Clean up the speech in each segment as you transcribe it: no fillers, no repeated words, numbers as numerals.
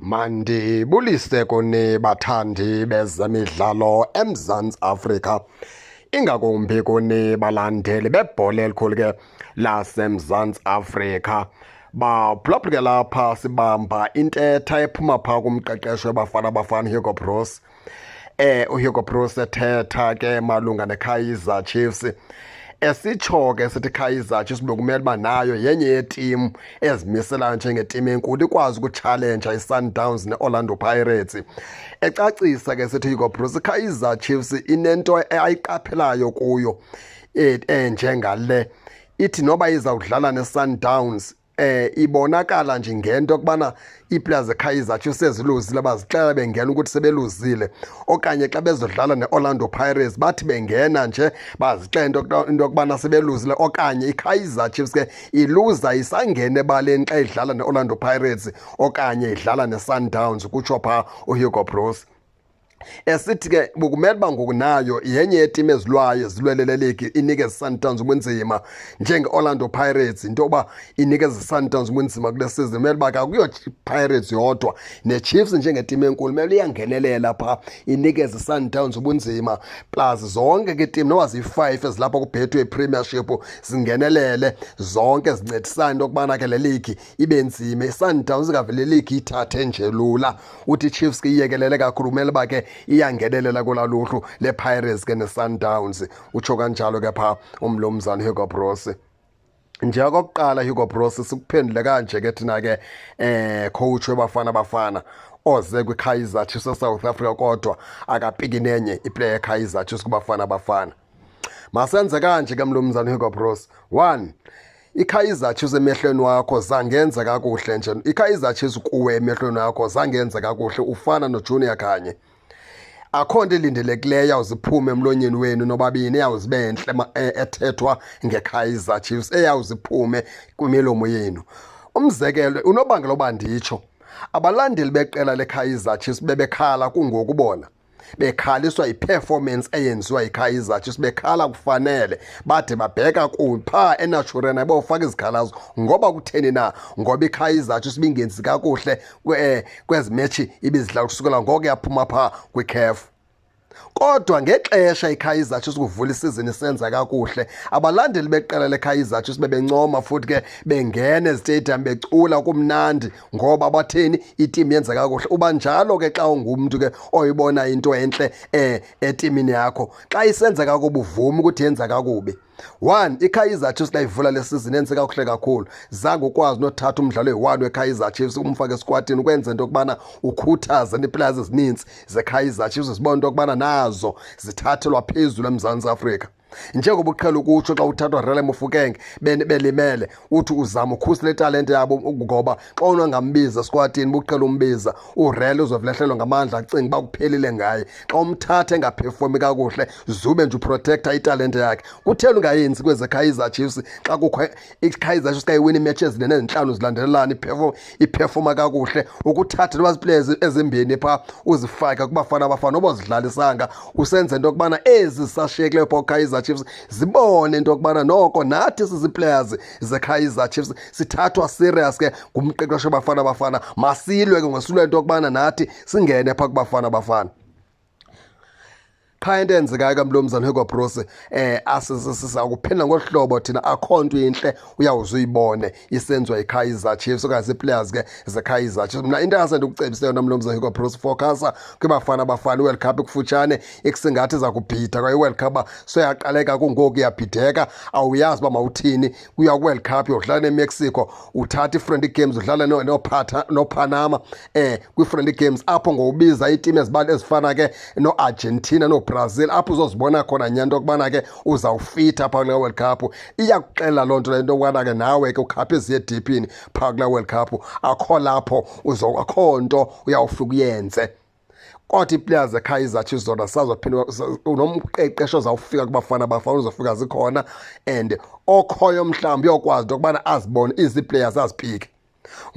Mandibulise kuni bathandi bezemidlalo eMzantsi Afrika, ingakumbi kuni balandeli bebhola elikhulu ke laseMzantsi Afrika. Baphulaphula ke lapha sibamba intetha ephuma phaa kumqeqeshi weBafana Bafana Hugo Broos. UHugo Broos ethetha ke malunga neKaizer Chiefs, esitsho ke sithi Kaizer Chiefs bekumele uba nayo yenye yetimu ezimiselayo njengetimu enkulu ikwazi ukutshalenja iSundowns ne-Orlando Pirates. Ecacisa ke sithi Hugo Broos, iKaizer Chiefs inento ayiqaphelayo kuyo enjengale, ithi noba izawudlala neSundowns, ibonakala nje ngento yokubana iiplayers zeKaizer Chiefs seziluzile, bazixela bengena ukuthi sebeluzile, okanye xa bezodlala ne-Orlando Pirates bathi bengena nje bazixela into yokubana sebeluzile, okanye iKaizer Chiefs ke iluza isangena ebaleni xa idlala ne-Orlando Pirates okanye idlala neSundowns, kutsho phaa uHugo Broos. Esithi ke bekumele uba ngoku nayo yenye yetimu ezilwayo ezilwelele ligi inikeze iSundowns ubunzima njenge-Orlando Pirates, into yoba inikeze iSundowns ubunzima kule season. Kumele uba akuyo Pirates yodwa, neChiefs njengetimu enkulu kumele iyangenelela phaa inikeze iSundowns ubunzima, plus zonke ke iitimu noba ziyi-5 ezilapha kuBetway Premiership zingenelele zonke zincedisane into yokubana ke le ligi ibe nzima, iSundowns ingavele ligi ithathe nje lula. Uthi iChiefs ke iyekelele kakhulu, kumele uba ke iyangenelela kolaa luhlu lePirates ke neSundowns, utsho kanjalo ke phaa umlumzana Hugo Broos. Nje okokuqala Hugo Broos, sikuphendule kanje ke thina ke coach weBafana Bafana oze kwiKaizer Chiefs eSouth Africa, kodwa akapiki nenye iplayer yeKaizer Chiefs kuBafana Bafana. Masenze kanje ke mlumzana Hugo Broos. 1, iKaizer Chiefs emehlweni wakho zangenza kakuhle nje, iKaizer Chiefs kuwe emehlweni wakho zangenza kakuhle, ufana noJunior Khanye. Akho nto ilindelekileyo awuziphume emlonyeni wenu nobabini eyawuzibe ntle ethethwa ngeKaizer Chiefs eyawuziphume kwimilomo yenu. Umzekelo, unobangela oba nditsho, abalandeli beqela leKaizer Chiefs bebekhala kungoku bona bekhaliswa yiperformance eyenziwa yiKaizer Chiefs, bekhala kufanele bade babheka phaa eNaturena bofaka izikhalazo. Ngoba kutheni na? Ngoba iKaizer Chiefs ibingenzi kakuhle kwezi metshi ibizidlala kusukela ngoko yaphuma phaa kwiCAF. Kodwa ngexesha iKaizer Chiefs kuvula isizini isenza kakuhle, abalandeli beqela leKaizer Chiefs bebencoma futhi ke bengena ezitadium becula kumnandi, ngoba batheni? Itimu yenza kakuhle. Uba njalo ke xa ungumntu ke oyibona into entle etimini yakho, xa isenza kakubi uvuma ukuthi yenza kakubi. 1, iKaizer Chiefs xa ivula le season yenze kakuhle kakhulu, zange ukwazi nothatha umdlalo oyi-1 weKaizer Chiefs umfake esquadini ukwenza into yokubana ukhuthaze nee-players ezininzi zeKaizer Chiefs zibone into yokubana nazo zithathelwa phezulu eMzantsi Afrika. Njengoba uqhela ukutsho xa uthathwa Rele Mofokeng belimele, uthi uzama ukhusela italente yabo, ngoba xa ungangambiza esquadini buqhela umbiza uRele uzovelehlelwa ngamandla acinga uba kuphelile ngaye. Xa umthatha engaphefomi kakuhle zube nje uprotecta italente yakhe. Kutheni ungayenzi kweze Kaizer Chiefs xa kukho iKaizer Chiefs xa iwina iimetshi ezine nezintlanu zilandelelana iphefoma kakuhle, ukuthatha noba ziplayers ezimbini phaa uzifake kuBafana Bafana noba uzidlalisanga, usenze into yokubana ezi zisashiyekileyo phaa kuKaizer Chiefs zibone into yokubana noko nathi sizii-players zeKaizer Chiefs sithathwa serious ke ngumqeqeshi weBafana Bafana, masilwe ke ngosilwe into yokubana nathi singene phaa kuBafana Bafana. Qha into eyenzekayo ke mlumzana Hugo Broos, asisakuphendula ngolu hlobo thina, akho nto intle uyawuze uyibone isenziwa yiKaizer Chiefs okanye zii-players ke zeKaizer Chiefs. Mna into engase ndikucebise yona mlumzana Hugo Broos, focusa kwiBafana Bafana. IWorld Cup ikufutshane, ikusingathi iza kubhida kwaye iWorld Cup soyaqaleka kungoku iyabhideka, awuyazi uba mawuthini. Kuya kwiWorld Cup uyodlala neMexico, uthatha ii-friendly games udlala noPanama kwii-friendly games apho ngowubiza iitimu ezifana ke noArgentina noBrazil, apho uzozibona khona nyani into yokubana ke uzawufitha phaa kule World Cup. Iyakuxelela loo nto le nto yokubana ke nawe ke ukhaphe eziye ediphini phaa kule World Cup, akho lapho akho nto uyawufika uyenze. Kodwa ii-players zeKaizer Chiefs zona sazophinda nomqeqesho ozawufika kuBafana Bafana uzofika zikhona, and okhoyo mhlawumbi uyokwazi into yokubana azibone izi-players azipike.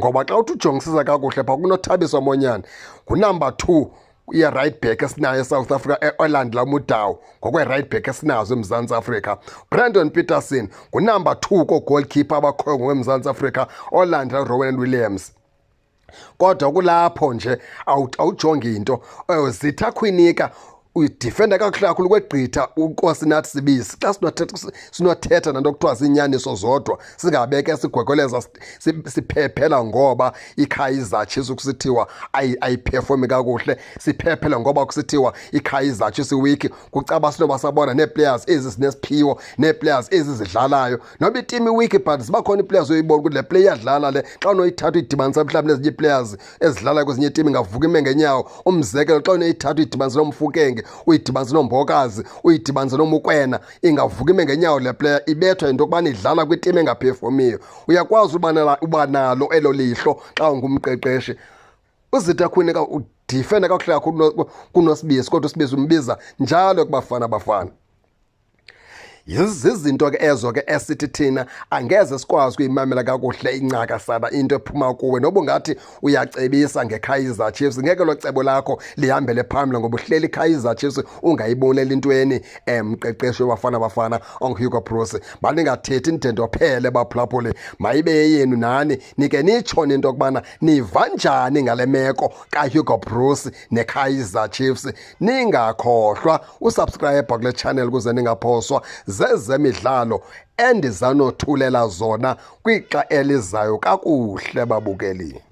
Ngoba xa uthi ujongisisa kakuhle phaa kunoThabiso Monyane ngunumber 2 ye-right back esinayo eSouth Africa, elandela uMudau ngokwe-right back esinazo eMzantsi Afrika. Brandon Petersen ngunumber 2 koo-goalkeeper abakhoyo ngokwemzantsi Afrika, olandela uRowan Williams. Kodwa kulapho nje awujongi into. Zitha Khwinika udefenda kakuhle kakhulu kwegqitha uNkosinathi Sibisi. Xa sinothetha nanto kuthiwa ziinyaniso zodwa, singabeke sigwegweleza siphephela ngoba iKaizer Chiefs kusithiwa ayiperformi kakuhle, siphephela ngoba kusithiwa iKaizer Chiefs iwiki, kucaba sinoba sabona nee-players ezi zinesiphiwo, nee-players ezi zidlalayo. Noba iteam iwiki, but ziba khona ii-players oyibona ukuthi le player iyadlala le, xa unoyithatha uyidibanisa mhlawumbi nezinye ii-players ezidlalayo kwezinye iiteam ingavuka ime ngenyawo. Umzekelo, xa unoyithatha uyidibanise noMofokeng, uyidibanise noMbokazi, uyidibanise noMokoena, ingavuka ime ngenyawo le player, ibethwa yinto yokubana idlala kwiteam engaperformiyo. Uyakwazi uba nalo elo lihlo xa ungumqeqeshi. UZitha Khwinika udefenda kakuhle kakhulu kunoSibisi, kodwa uSibisi umbiza njalo kuBafana Bafana. Zizinto ke ezo ke esithi thina angeze sikwazi ukuyimamela kakuhle incakasana into ephuma kuwe, noba ungathi uyacebisa ngeKaizer Chiefs, ngeke lo cebo lakho lihambele phambili ngoba uhleli iKaizer Chiefs ungayiboneli intweni mqeqeshi weBafana Bafana onguHugo Broos. Maningathethi ndendophele baphulaphuli, mayibe yeyenu nani nike nitsho into yokubana niva njani ngale meko kaHugo Broos neKaizer Chiefs. Ningakhohlwa usubscribe kule channel ukuze ningaphoswa zezemidlalo endizanothulela zona kwixa elizayo kakuhle babukeli.